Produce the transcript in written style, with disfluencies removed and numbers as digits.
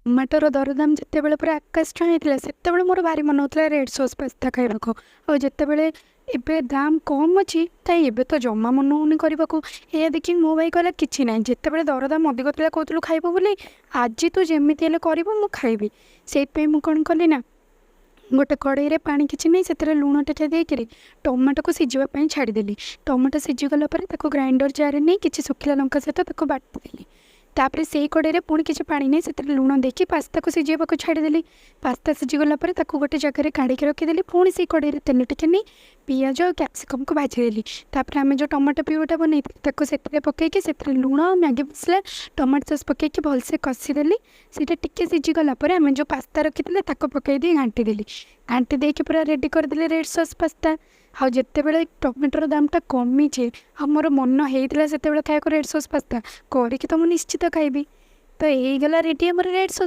ଟମାଟୋର ଦରଦାମ ଯେତେବେଳେ ପୁରା ଆକାଶ ଛୁଆଁ ହେଇଥିଲା, ସେତେବେଳେ ମୋର ଭାରି ମନ ହେଉଥିଲା ରେଡ଼୍ ସସ୍ ପାସ୍ତା ଖାଇବାକୁ। ଆଉ ଯେତେବେଳେ ଏବେ ଦାମ କମ୍ ଅଛି, କାଇଁ ଏବେ ତ ଜମା ମନ ହେଉନି କରିବାକୁ। ଏହା ଦେଖିକି ମୋ ଭାଇ କହିଲା, କିଛି ନାହିଁ, ଯେତେବେଳେ ଦରଦାମ ଅଧିକ ଥିଲା କହୁଥିଲୁ ଖାଇବୁ ବୋଲି, ଆଜି ତୁ ଯେମିତି ହେଲେ କରିବୁ, ମୁଁ ଖାଇବି। ସେଇଥିପାଇଁ ମୁଁ କ'ଣ କଲି ନା, ଗୋଟେ କଡ଼େଇରେ ପାଣି କିଛି ନେଇ ସେଥିରେ ଲୁଣ ଟିକେ ଦେଇକିରି ଟମାଟୋକୁ ସିଝିବା ପାଇଁ ଛାଡ଼ିଦେଲି। ଟମାଟୋ ସିଝିଗଲା ପରେ ତାକୁ ଗ୍ରାଇଣ୍ଡର୍ ଜାର୍ରେ ନେଇ କିଛି ଶୁଖିଲା ଲଙ୍କା ସହିତ ତାକୁ ବାଟିଦେଲି। ତାପରେ ସେଇ କଡ଼େଇରେ ପୁଣି କିଛି ପାଣି ନେଇ ସେଥିରେ ଲୁଣ ଦେଇକି ପାସ୍ତାକୁ ସିଝେଇବାକୁ ଛାଡ଼ିଦେଲି। ପାସ୍ତା ସିଝିଗଲା ପରେ ତାକୁ ଗୋଟେ ଜାଗାରେ କାଢ଼ିକି ରଖିଦେଲି। ପୁଣି ସେଇ କଡ଼େଇରେ ତେଲ ଟିକେ ନେଇ ପିଆଜ ଆଉ କ୍ୟାପ୍ସିକମ୍କୁ ଭାଜିଦେଲି। ତାପରେ ଆମେ ଯେଉଁ ଟମାଟୋ ପିଉରିଟା ବନେଇଥିଲି, ତାକୁ ସେଥିରେ ପକାଇକି ସେଥିରେ ଲୁଣ, ମ୍ୟାଗି ମସଲା, ଟମାଟୋ ସସ୍ ପକାଇକି ଭଲସେ କଷିଦେଲି। ସେଇଟା ଟିକେ ସିଝିଗଲା ପରେ ଆମେ ଯେଉଁ ପାସ୍ତା ରଖିଥିଲେ, ତାକୁ ପକାଇ ଦେଇ ଘାଣ୍ଟି ଦେଲି। ଘାଣ୍ଟି ଦେଇକି ପୁରା ରେଡ଼ି କରିଦେଲି ରେଡ଼୍ ସସ୍ ପାସ୍ତା। ଆଉ ଯେତେବେଳେ ଟମାଟୋର ଦାମଟା କମିଛି ଆଉ ମୋର ମନ ହେଇଥିଲା ସେତେବେଳେ ଖାଇବାକୁ ରେଡ଼୍ ସସ୍ ପାସ୍ତା, କରିକି ତ ମୁଁ ନିଶ୍ଚିତ ଖାଇବି। ତ ହେଇଗଲା ରେଡ଼ି ଆମର ରେଡ଼୍ ସସ୍।